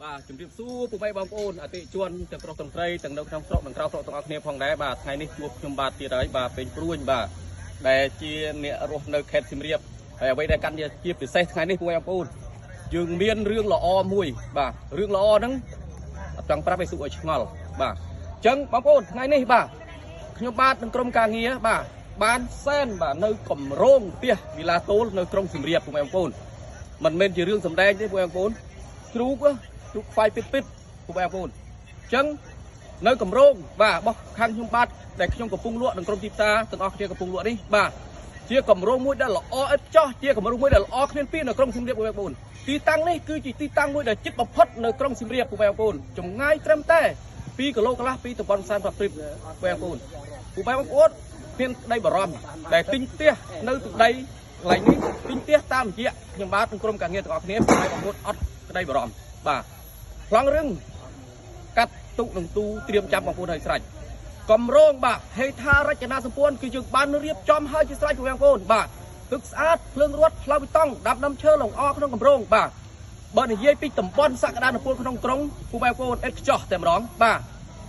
បាទជំរាបសួរពុកម៉ែបងប្អូនអតិជនទាំងប្រុសទាំងស្រីទាំងនៅក្នុងស្រុកនិងក្រៅស្រុកទាំងអស់គ្នាផងដែរបាទថ្ងៃនេះជួបខ្ញុំបាទទៀតហើយបាទពេញព្រួញបាទដែលជាអ្នករស់នៅខេត្តសៀមរាបហើយអ្វីដែលកាន់ជាពិសេសថ្ងៃនេះពុកម៉ែបងប្អូនយើងមានរឿងល្អមួយបាទរឿងល្អហ្នឹងអត់ចង់ប្រាប់ឲ្យសុខឲ្យឆ្ងល់បាទអញ្ចឹងបងប្អូនថ្ងៃនេះបាទខ្ញុំបាទនឹងក្រុមការងារបាទបានសែនបាទនៅកំរោងផ្ទះវិឡាតូលនៅក្រុងសៀមរាបពុកម៉ែបងប្អូនមិនមែនជារឿងសម្ដែងទេពុកម៉ែបងប្អូនជ្រូក ជ្រូកខ្វាយពិតពិតពុកម៉ែបងប្អូនអញ្ចឹងនៅកម្រោងបាទរបស់ខាងខ្ញុំបាទដែលខ្ញុំកំពុងលក់និងក្រុមទីផ្សារទាំងអស់គ្នាកំពុងលក់នេះបាទជាកម្រោងមួយដែលល្អឥតចោះជាកម្រោងមួយដែលល្អគ្មានពីរនៅក្រុងសៀមរាបពុកម៉ែបងប្អូនទីតាំងនេះគឺជាទីតាំងមួយដែលជិតបំផុតនៅក្រុងសៀមរាបពុកម៉ែបងប្អូនចម្ងាយត្រឹមតែ2គីឡូកន្លះពីតំបន់សែនប្រាប់ព្រីបពុកម៉ែបងប្អូនពុកម៉ែបងប្អូនមានក្តីបារម្ភដែលទិញផ្ទះនៅទឹកដីកន្លែងនេះទិញផ្ទះតាមរយៈខ្ញុំបាទនិងក្រុមការងារទាំងអស់គ្នាពុកម៉ែបងប្អូនអត់ក្តីបារម្ភបាទ ប្លង់រឹងកាត់ទុកនឹងទូត្រៀមចាំបងប្អូនឲ្យស្រេចកម្រងបាទហេដ្ឋារចនាសម្ព័ន្ធគឺយើងបានរៀបចំឲ្យជាស្រេចបងប្អូនបាទទឹកស្អាតភ្លើងរត់ផ្លូវបេតុងដាំដើមឈើលងអក្នុងកម្រងបាទបើនិយាយពីតំបន់សក្តានុពលក្នុងក្រុងពូបងប្អូនអេតខ្ចោះតែម្ដងបាទ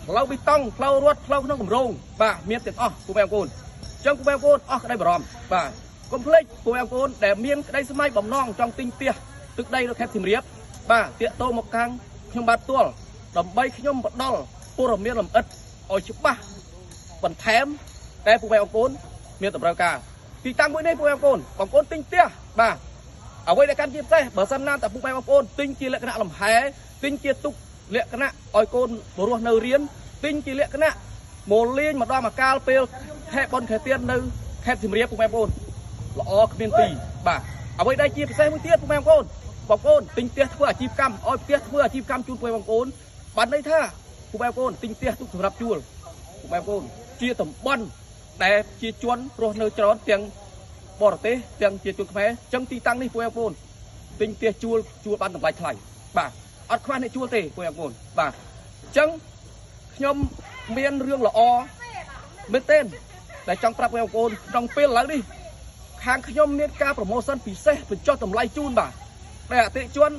ផ្លូវបេតុងផ្លូវរត់ផ្លូវក្នុងកម្រងបាទមានទាំងអស់ពូបងប្អូនអញ្ចឹងពូបងប្អូនអស់ក្តីបារម្ភបាទកុំភ្លេចពូបងប្អូនដែលមានក្តីស្មៃបំណងចង់ទិញផ្ទះទឹកដីនៅខេត្តសៀមរាបបាទតាកតោមកខាងខ្ញុំបាទផ្ទាល់ដើម្បីខ្ញុំផ្ដល់ព័ត៌មានលម្អិតឲ្យច្បាស់បន្ថែមតែពូបងប្អូនមានតម្រូវការទីតាំងមួយនេះពូបងប្អូនបងប្អូនទិញផ្ទះបាទអ្វីដែលកាន់ជាពិសេសបើសិនណាតែពូបងប្អូនទិញជាលក្ខណៈលំហែទិញជាទុកលក្ខណៈឲ្យកូនរស់នៅរៀនទិញជាលក្ខណៈមកលេងម្ដងម្កាលពេលខែបុណ្យខែទៀននៅខេត្តសៀមរាបពូបងប្អូនល្អគ្មានទីបាទអ្វីដែលជាពិសេសមួយទៀតពូបងប្អូនបងប្អូនទិញផ្ទះធ្វើអាជីវកម្មឲ្យផ្ទះធ្វើអាជីវកម្មជូនពូបងប្អូនបានន័យថាពូបងប្អូនទិញផ្ទះទុកសម្រាប់ជួលពូបងប្អូនជាតំបន់ដែលជាជនរស់នៅច្រើនទាំងបរទេសទាំងជាជនខ្មែរអញ្ចឹងទីតាំងនេះពូបងប្អូនទិញផ្ទះជួលជួលបានតម្លៃថ្លៃបាទអត់ខ្វះអ្នកជួលទេពូបងប្អូនបាទអញ្ចឹងខ្ញុំមានរឿងល្អមែនទែនដែលចង់ប្រាប់បងប្អូនក្នុងពេលឥឡូវនេះខាងខ្ញុំមានការ promotion ពិសេសបញ្ចុះតម្លៃជូនបាទដែលអតិថិជន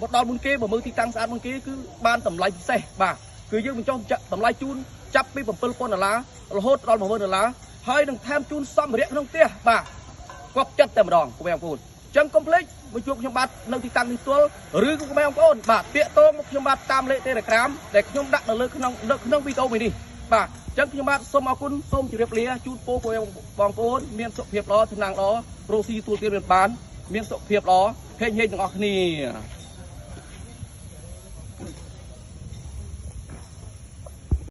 មកដល់មុនគេបើមើលទីតាំងស្អាតមុនគេគឺបានតម្លៃពិសេសបាទគឺយើងបញ្ចុះតម្លៃជូនចាប់ពី7000ដុល្លាររហូតដល់10000ដុល្លារហើយនឹងថែមជូនសម្ភារៈក្នុងផ្ទះបាទគប់ចិត្តតែម្ដងបងប្អូនអញ្ចឹងកុំភ្លេចមកជួបខ្ញុំបាទនៅទីតាំងនេះផ្ទាល់ឬក៏បងប្អូនបាទតាក់ទងមកខ្ញុំបាទតាមលេខ Telegram ដែលខ្ញុំដាក់នៅលើក្នុងនៅក្នុងវីដេអូមួយនេះបាទអញ្ចឹងខ្ញុំបាទសូមអរគុណសូមជម្រាបលាជូនពរបងប្អូនមានសុខភាពល្អសំណាងល្អរកស៊ីទទួលទានមានបានមានសុខភាពល្អហេងហេងទាំងអស់គ្នា។